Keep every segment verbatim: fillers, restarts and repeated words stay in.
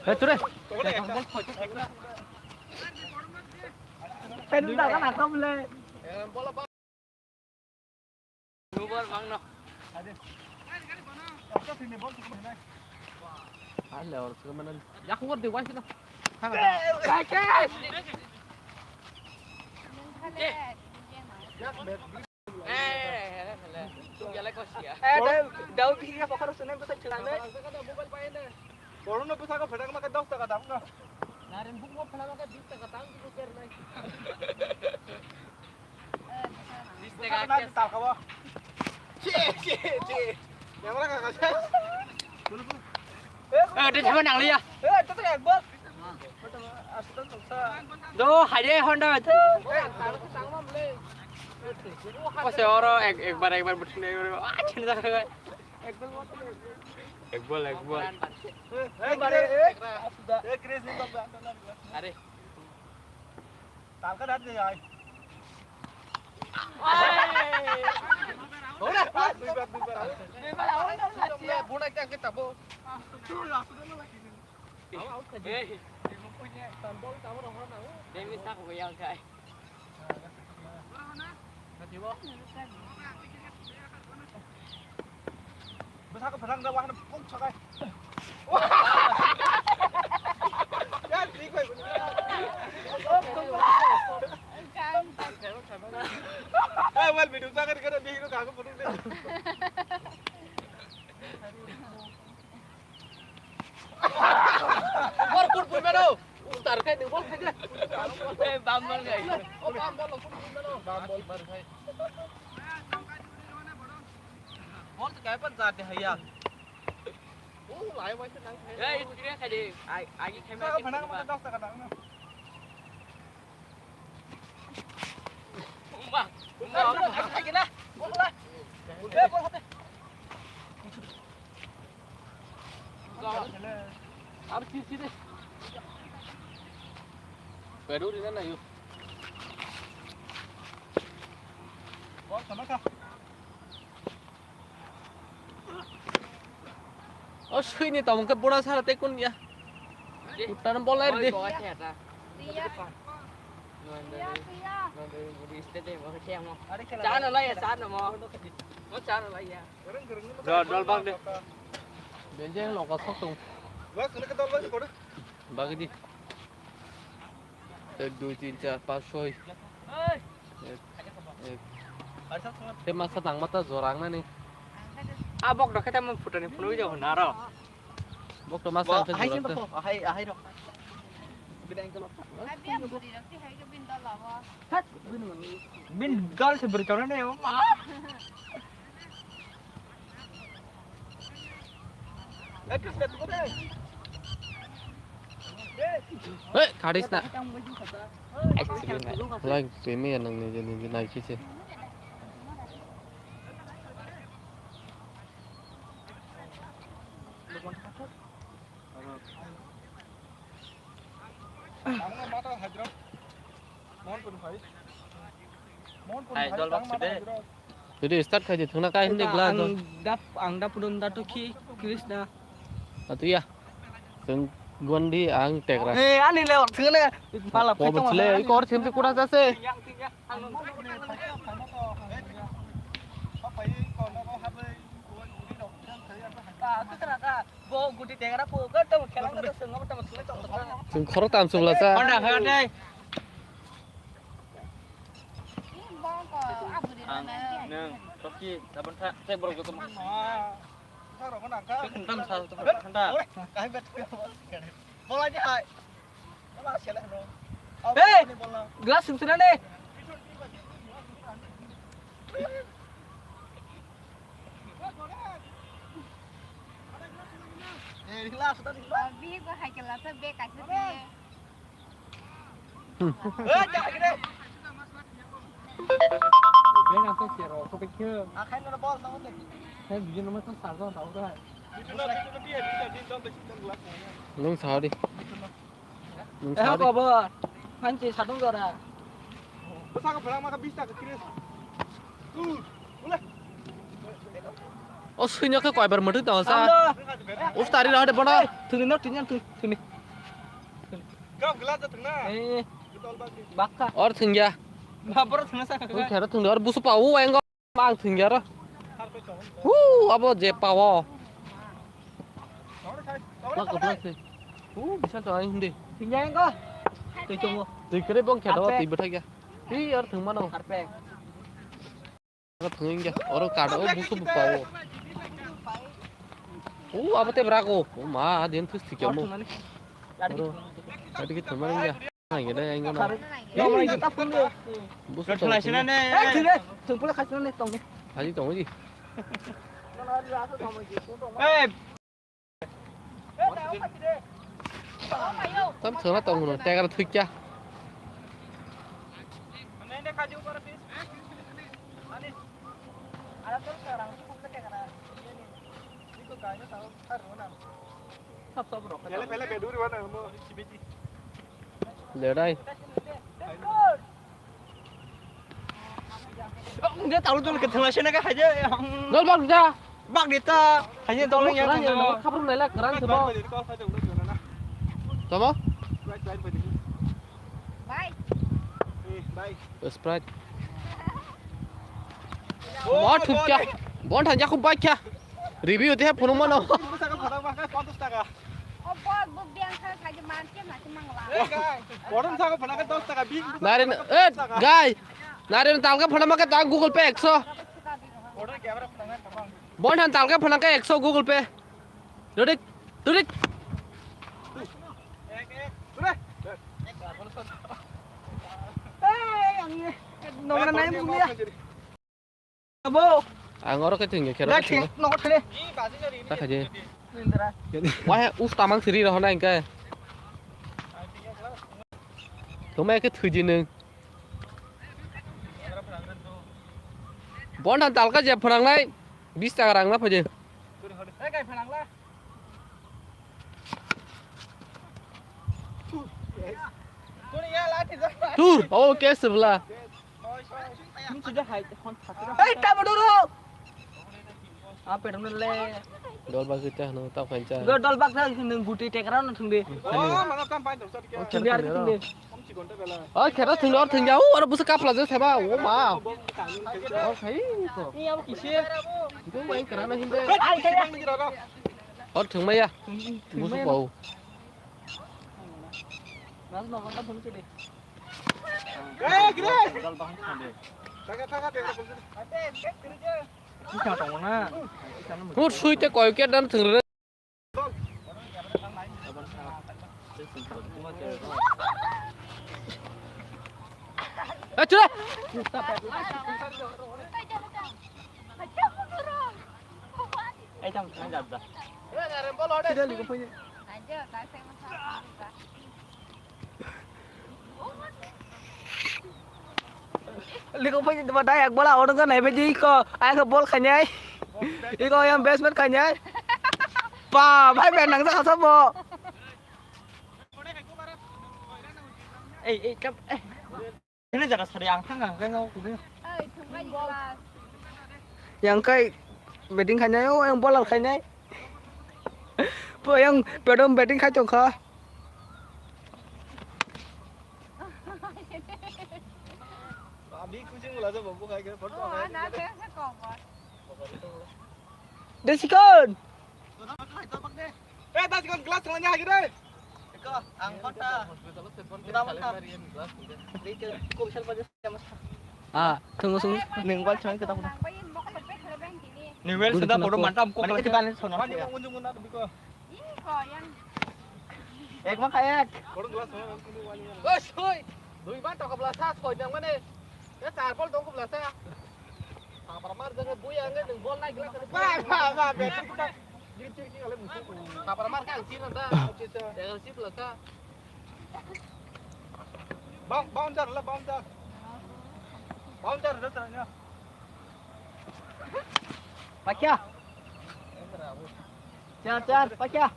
Hey, ture. Hey, nung daga na kam le. Nubar bang no. Ale, or sih mana? Yak ngur di wajib na. Eh, dau, dau bihi ka pakar sunai bwsa chilane. Borokno bwsako phetak ma khe dos taka dam no. Nareng bukmo phetak ma khe bis taka dam, kebo ker nai. Bis taka. Tal khabo. Che, che, che. Yang mana kakak? Eh, dia sama nang liya. Eh, itu tuh ekbar. Do, hai de, Honda. Ose oro ek, ekbar, ekbar butune, ah, chin da. Ek bol, ek bol. Are. Talka dat de ai. Ora, duibar, duibar. Duibar, ora, ora. Bona kya kita bo. Demi sak hoyang kai. Bwsako pherang da wahano pung sakai. Ya, thik bai. Ai, wal video sakai kada di hino kago punu de. Bol kun pui mano. Ustar kai ni bol khai de. Eh, bam bol khai. O bam bol kun pui mano. Bam bol bar khai. Bol to kai pan jate haya. O lai wai se nang khai. Eh, itu dia khai de. Ai, agi khai. Saka phanang ma dos taka dang na. O sui ni tong ke bura sara te kun ya. Utan bolai de. Iya. Iya, iya. Chana lai ya, chana mo. Mo chana lai ya. Dol, dol bang de. Benjeng loka sok tong. Bagi di. Ek, dui, tin, char, panch, soi. Ek, ek. Te masa tang mata jorang nani. Ah, bok dok kete mo putani phunui jabo naro. Bok to masa te jorang te. Ahai, ahai rok. Bin dol se beri chorang ne ma. Hei, kharis na. Lai pemi ya nang ni ni nai kisi. Hai, dol bak side. Jadi start khai di thuna kai hindi glass do. Ang dap, ang dap pudun datu ki Krishna. Atu ya. Seng gondi ang tekra. Eh, ani le thuna. Pala phaito le, kor chimti kuda jase. Chwng khoro tam chwng lasa. Honda, Honda. Ang, nang, Rocky, laban tha, tei borok joto ma. Tei kuntam sa, Honda. Hey! Glass sumsina ne. Bihi bo hai kela sa bag kaisa biye. Bag ang khe chero, khe khe. Akhai no bol tamo de. Hai, bijin no ma tong sardo tamo da. Nwng sa di. Nwng sa di. Eh, khobor. Manchi sadung jora. Bwsakhe phrang ma kha bis taka kiri. Tu, ule. O suino khe koibar mwtwi tongo sa. Ando. Us tari rw de bono. Thwngwi no thwngya thwng thwngwi. Gam glass da thwngna. Eh. Bakha. Or thwngya. Ba boro thwngna sa. Ui khero thwngya or busu pa u engo. Bang thwngya ro. Hu abo je pa o. Lak lak se. Hu bisa to ai hindi. Thwngya engo. Twi tongo. Twi kre bong khero twi bwthai ya. Hi or thwngmano. Harpe. Oro thwngwi wngya, oro kada o busu bupao. O abo te brago. O ma, din thus thikya mo. Oro. Tadi kita mana wngya. Nangya dai ang no. Busu thwngwi sina ne. Thwngpula khasina ne tong. Haji tong ji. Eh, Tam thwna tong hwno, tegra thwikya. Lerai. Nge talu tulu ke thwngla sene ka haje. Dol bak da. Bak di ta. Haje dol ya. Khabrung nai la kran se bo. Tamo? Bye. Sprite. Mo thuk kya? Bon thang jaku bak kya? Review te phunuk mano. Bwsaka phunuk mano ponchash taka. O bot buk biyang kha khaji man khe ma khe mangla. Korom saka phunuk kha dos taka, big. Naren, eh, guy. Naren talka phunuk ma khe ta Google Pay ekso. Bon thang talka phunuk kha ekso Google Pay. Dodik, dodik. Hey, ang nongna nai mungya. Abo. Ang oro khe thwngya, khera thwngya. Nokthane. Ta khaje. Wah, us tamang siri rohna engke. Thwngma khe thwiji nwng. Bon dan talka je phanangnai bis taka rang na phaje. Tur, oh, kes bla. Ei, tamo doro. Apa dong le? Dol bak kita no ta pancha. Go dol bak ta nung guti tekra no thungde. Oh, mana tam pai dong sat ke. Thungde ar thungde. Oh, khera thungde or thungde. Oh, aro busa kapla je seba. Oh, ma. Oh, khai ko. Ni abo kise? Go mai kara na hinde. Ai, khai. Or thungmaya. Busu pau. Mas no kanta phone chede. Hey, Grace! Dal bahang khande. Thaga, thaga, thaga, phone chede. Ate, get kiri je. Bisa tong na. Hur sui te koi ke dan thung re. Eh, chura. Ai, tang, tang, jab, jab. Sida liko phai. Liko phai, ba dai ek bola, orang kan, hai, iko, ai, ke bol khanyai. Iko, yang basement khanyai. Pa, bhai, ben nang sa, sa, bo. Ei, ei, kam, eh. Ini jaga sari ang thang ang khe ngau kudu. Oi, thumbai glass. Yang kai batting khainai, o yang bowler khainai. Po yang pedom batting khai tongkha. Abi kuching mula jo bobo khai khe photo. Oh, ana khe khe kobor. Desikon. Eh, das kon glass thangna hai gede. Eko, ang kota. Muda muda. Dei ke ko bisal paje sama. Ah, tunggu tunggu. Neng bal chang kita. Neng bal sudah bodo mantap ko. Mane kita ne sono. Mane unjung unjung na biko. Ek ma khayak. Bodo glass thangna. Oi, soi. Dui ban toka bla sa soi nang mane. Ya char bol dong ko bla sa. Thapar mar jang bui ang nung bol nai glass. Ba ba ba. Thapar mar kang sir nang da. Oke sa. Ya sip la sa. Bang bang jar la bang jar. Bang jar da tanya. Pakya. Char char pakya.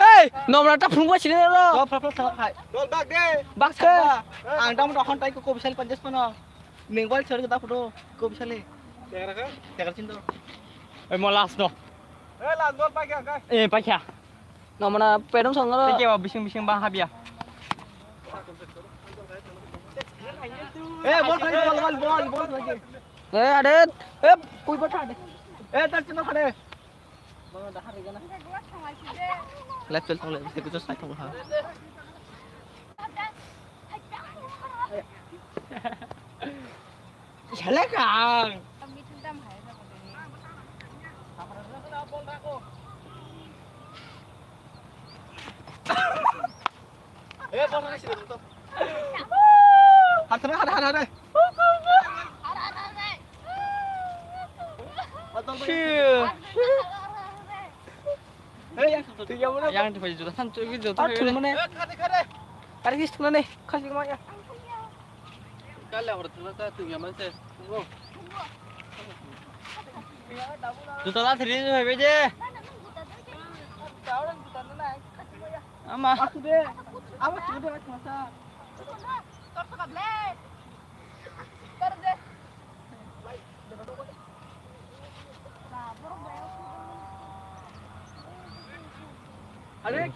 Hey, nomra ta phungba sini lo. Dol bak de. Bak ke. Ang dam do hon tai ko ko bisal panjas pano. Neng bal chor kita photo ko bisale. Oi, mo last no. Eh, last ball paikha, kai. Eh, paikha. No, mana pedong song lo. Tike ba bising bising ba habia. Eh, ball, ball, ball, ball, ball, ball. Eh, ade. Eh, pui ball thade. Eh, tar chino thade. Left field thang le, se kuchuk side thang ha. Sele kang. Har, har, har, har. Yang tu pai juta san tu juta. Ar thung mane. Ar kis thung mane. Khasi ma ya. Juta la thri bai je. Ama. Aku de. Aku de. Are,